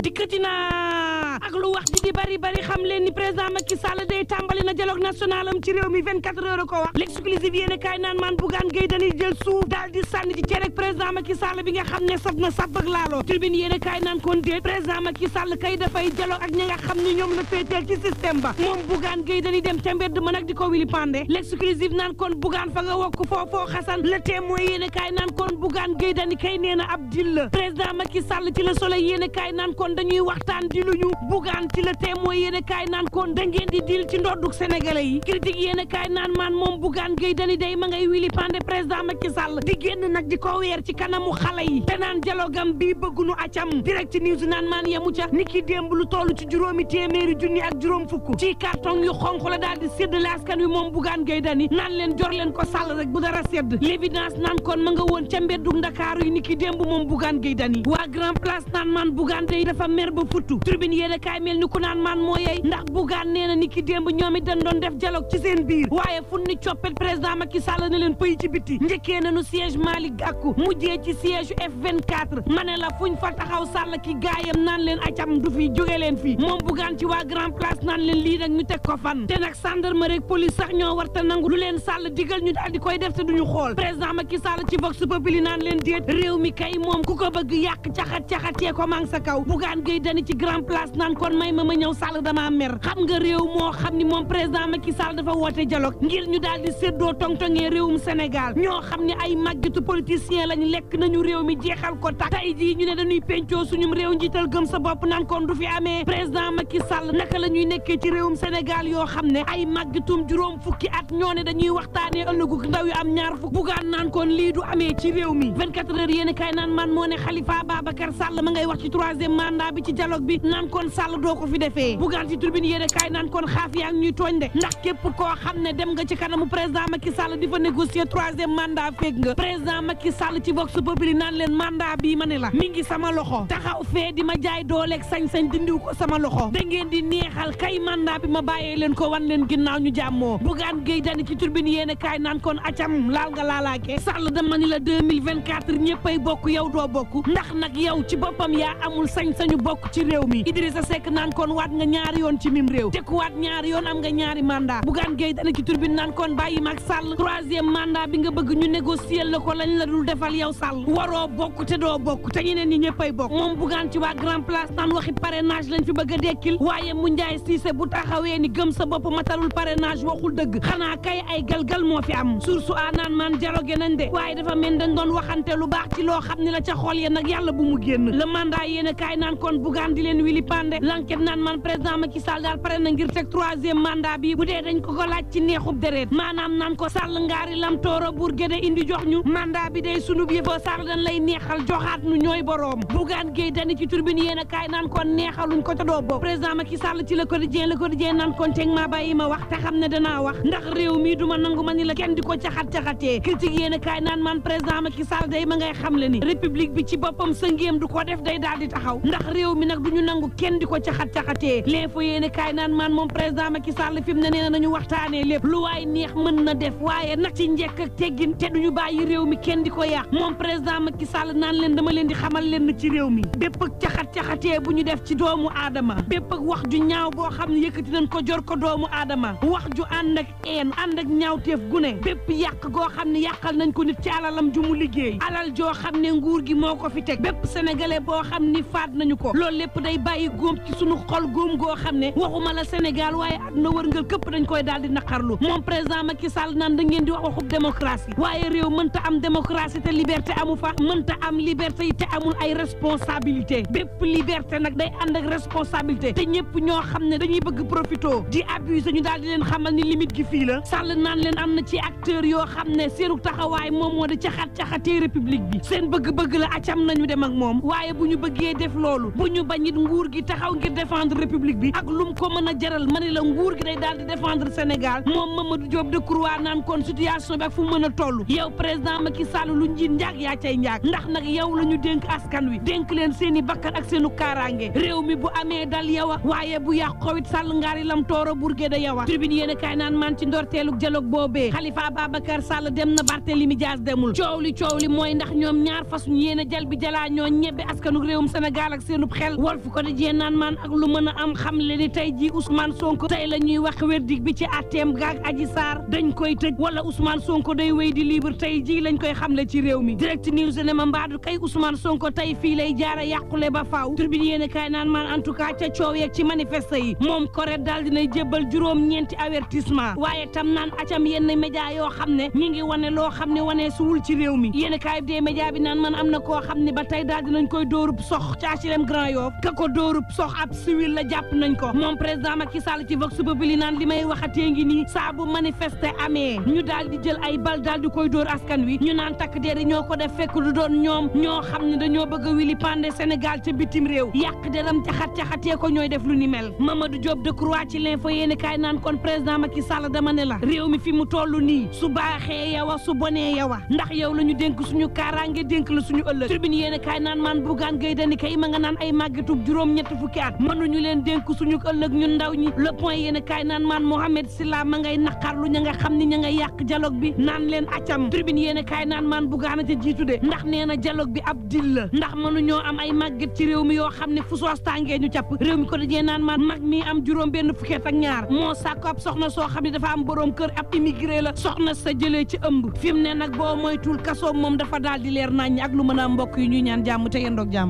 dikkati na ak lu wax ji di bari xam leen ni président Macky Sall day tàmbali na dialogue national am ci réew mi 24 heures ko wax l'exclusive yéen kaay naan maan Bougane Gueye Dany jël suuf daal di sànni ci cere président Macky Sall bi nga xam ne saf na saf ak laaloo tribune yéen kaay naan kon déet président Macky Sall kay dafay dialogue ak ñi nga xam ne ñoom la féeteel ci système ba moom Bougane Gueye Dany dem ca mbedd ma nag di ko wili pande l'exclusive naan kon Bougane fa nga wokk foofoo xasan le témoin yéen kaay naan kon Bougane Gueye Dany kay nee na ab dil la président Macky Sall ci le soleil yéen kaay naan kon dañuy waxtaan di luñu Bougane ci le témoin yéen kaay naan kon da ngeen di dil ci ndodduk sénégalais yi critique yéen kaay naan maan moom Bougane Gueye Dany day ma ngay wili pande président Macky Sall di génn nag di ko weer ci kanamu xale yi te naan dialogam bii bëggunu acam direct news naan maan yemu ca niki démb lu toll ci juróomi téeméeri junni ak juróom fukk ci carton yu xonq la daal di séddale askan wi moom Bougane Gueye Dany naan leen jor leen ko Sall rek bu dara sedd l'évidence naan kon ma nga woon ca mbeddug Ndakaaru yi niki démb moom Bougane Gueye Dany waa grand place naan maan Bougane day dafa mer ba futtu tribune yéen a kaay mel ni ku naan maan moo yey ndax Bougane nee na niki démb ñoom it dañ doon def dialogue ci seen biir waaye fu ni coppet président Macky Sall na leen pëy ci biti njëkkee nañu siège Malick Gakou mujjee ci siège F24 ma ne la fuñ fa taxaw Sall ki gaayam naan leen acam du fi jóge leen fi moom Bougane ci waa grand place naan leen lii nag ñu teg ko fan te nag gendarmerie ak police sax ñoo warta nangu lu leen Sall digal ñu daal di koy def te duñu xool président Macky Sall ci Vox Populi naan leen déet réew mi kay moom ku ko bëgg yàq caxatee ko mang sa kaw Bougane Gueye Dany ci grand place naan kon may ma ñëw Sall dama mer xam nga réew moo xam ni moom président Macky Sall dafa woote dialogue ngir ñu daal di séddoo tongtongee réewum Sénégal ñoo xam ne ay màggetu politicien lañ lekk nañu réew mi jeexal ko tak tey jii ñu ne dañuy pencoo suñum réew njiital gëm sa bopp naan kon du fi amee président Macky Sall naka la ñuy nekkee ci réewum Sénégal yoo xam ne ay màggetum juróom fukki at ñoo ne dañuy waxtaanee ëllëgu ndaw yu am ñaar fukk Bougane naan kon lii du amee ci réew mi 24 heures yéen kay naan man moo ne Khalifa Babacar Sall ma ngay wax ci troisième mandat bi ci dialogue bi naan kon Sall doo ko fi defee Bougane ci tribune yéen kay naan kon xaaf yaa ngi ñuy tooñ de ndax képp koo xam ne dem nga ci kanamu président Macky Sall di fa négocier troisième mandat fekk nga président Macky Sall ci Vox Populi naan leen mandat bii ma ne la mi ngi sama loxo taxaw fee di ma jaay dooleeg sañ-sañ dindiw ko sama loxo da ngeen di neexal kay mandat bi ma bàyyee leen ko wan leen ginnaaw ñu jàmmoo Bougane Gueye Dany ci tribune yéen kaay naan kon acam laal nga laalaake Sall dama ni la 2024 ñëppay bokk yow doo bokk ndax nag yow ci boppam yaa amul sañ-sañu bokk ci réew mi Idrissa Seck naan kon waat nga ñaari yoon ci mim réew te ku waat ñaari yoon am nga ñaari mandat Bougane Gueye Dany ci tribune naan kon bàyyi mag Sall troisième mandat bi nga bëgg ñu négocier la ko lañ la dul defal yow Sall waroo bokk te doo bokk te ñeneen ñi ñëppay bokk moom Bougane ci waa grand place naan waxi parrainage lañ fi bëgg a dekkil waaye mu Ndiaye Cissé bu taxawee ni gëm sa bopp matalul parrainage waxul dëgg xanaa kay ay galgal moo fi am source a naan maan dialogue nañ de waaye dafa mel dañ doon waxante lu baax ci loo xam ne la ca xool ya nag yàlla bu mu génn le mandat yéen kaay naan kon Bougane di leen wili pande l'enquête naan man président Macky Sall daal pare na ngir teg troisième mandat bi bu dee dañ ko ko laaj ci neexub deret maanaam naan ko Sall ngaari lam tooro bur géde indi jox ñu mandat bi day sunub yëfoo Sall dañ lay neexal joxaat nu ñooy boroom Bougane Gueye Dany ci turbine yéen a kaay naan kon neexaluñ ko te doo bopp président Macky Sall ci le quotidien naan kon teg ma bàyyi ma wax te xam ne danaa wax ndax réew mi duma nangu ma ni la kenn di ko caxatee critique yéen a kaay naan man président Macky Sall day ma ngay xam le ni république bi ci boppam sa ngéem du ko def day daal di taxaw ndax réew mi nag du ñu nangu kenn di ko caxatee l'info yéen a kaay naan man moom président Macky Sall fi mu ne nee na nañu waxtaanee lépp lu waay neex mën na def waaye nag ci njekk ak teggin te duñu bàyyi réew mi kenn di ko yàq moom président Macky Sall naan leen dama leen di xamal leen ci réew mi bépp ak caxatee bu ñu def ci doomu aadama bépp ak wax ju ñaaw boo xam ne yëkkati nañ ko jor ko doomu aadama wax ju ànd ak een ànd ak ñaawteef gune bépp yàq goo xam ne yàqal nañ ko nit ci alalam ju mu liggéey alal joo xam ne nguur gi moo ko fi teg bépp sénégalais boo xam ni faat nañu ko loolu lépp day bàyyi góom ci sunu xol góom goo xam ne waxuma la Sénégal waaye àdduna wërngal këpp dañ koy daal di naqarlu moom président Macky Sall naan da ngeen di wax waxub démocratie waaye réew mënta am démocratie te liberté amu fa mënta am liberté yi te amul ay responsabilité bépp liberté nag day ànd ak responsabilité te ñëpp ñoo xam ne dañuy bëgg profito di abuser ñu daal di leen xamal ni limite gi fii la Sall naan leen am na ci acteur yoo xam ne seenu taxawaay moom moo di caxatee république bi seen bëgg-bëgg la acam nañu dem ak moom waaye bu ñu bëggee def loolu bu ñu bañit nguur gi taxaw ngir défendre république bi ak lum ko mën a jaral ma ne la nguur gi day daal di défendre Sénégal moom Mamadou Diop Decroix naan kon situation bi ak fu mën a toll yow président Macky Sall lu njiit njaag yaa cay njaag ndax nag yow la ñu dénk askan wi dénk leen seen i bakkan ak seenu kaaraange réew mi bu amee dal yow a waaye bu yàqowit Sall ngaari lam tooro burge da yow a tribune yéen a kaay naan man ci ndorteelug dialogue boobee Khalifa Babacar Sall dem na Barthélémy Dias demul coow li mooy ndax ñoom ñaar fasuñu yéen a jal bi jalaa ñoo ñebbe askanu réewum Sénégal ak seenub xel Walf Quotidien naan maan ak lu mën a am xam le ni tey ji Ousmane Sonko tey la ñuy wax verdict bi ci atteem gaag Adji Sarr dañ koy tëj wala Ousmane Sonko day wéy di libre tey ji lañ koy xamle ci réew mi Direct News ne ma mbaadu kay Ousmane Sonko tey fii lay jaara yàqule ba faaw Tribune yéen kaay naan maan en tout cas ca coow yeeg ci manifeste yi moom koret daal dinay jébbal juróom-ñeenti avertissement waaye tam naan acam yenn média yoo xam ne ñi ngi wane loo xam ne wane suwul ci réew mi yéen kaay bi dee média bi naan man am na koo xam ne ba tey daal dinañ koy dóorub sox ca HLM Grand Yoff ka ko dóorub sox ab civil la jàpp nañ ko moom président Macky Sall ci Vox Populi naan li may waxatee ngi nii saa bu manifester amee ñu daal di jël ay bal daal di koy dóor askan wi ñu naan takk der yi ñoo ko def fekk du doon ñoom ñoo xam ne dañoo bëgg a wili pande Sénégal ca bitim réew yàq deram caxat-caxatee ko ñooy def lu ni mel Mamadou Diop Decroix ci l'info yéeni kaay naan kon président Macky Sall dama ne la réew mi fi mu toll nii su baaxee yow su bonee yow ndax yow la ñu dénk suñu kaaraange dénk la suñu ëllëg Tribune yéeni kaay naan man Bougane Gueye Dany kay ma nga naan ay màggatub juróom-ñetti fukki at mënuñu leen dénk suñu ëllëg ñun ndaw ñi Le Point yéeni kaay naan man Mohamed Silla ma ngay naqarlu ña nga xam ni ña nga yàq dialogue bi naan leen accam Tribune yéeni kaay naan man Bougane ca jiitu de ndax nee na dialogue bi ab dil la ndax mënuñoo am ay màggat ci réew mi yoo xam ne fu soos tàngee ñu capp réew mi ko dajee naan man mag mi am juróom benn fukki at ak ñaar moo sàkku ab soxna soo xam ne dafa am boroom kër ab immigré la soxna sa jëlee ci ëmb fi mu ne nag boo moytul kasoom moom dafa daal di leer nañ ak lu mën a mbokk yi ñuy ñaan jàmm te yendoog jàmm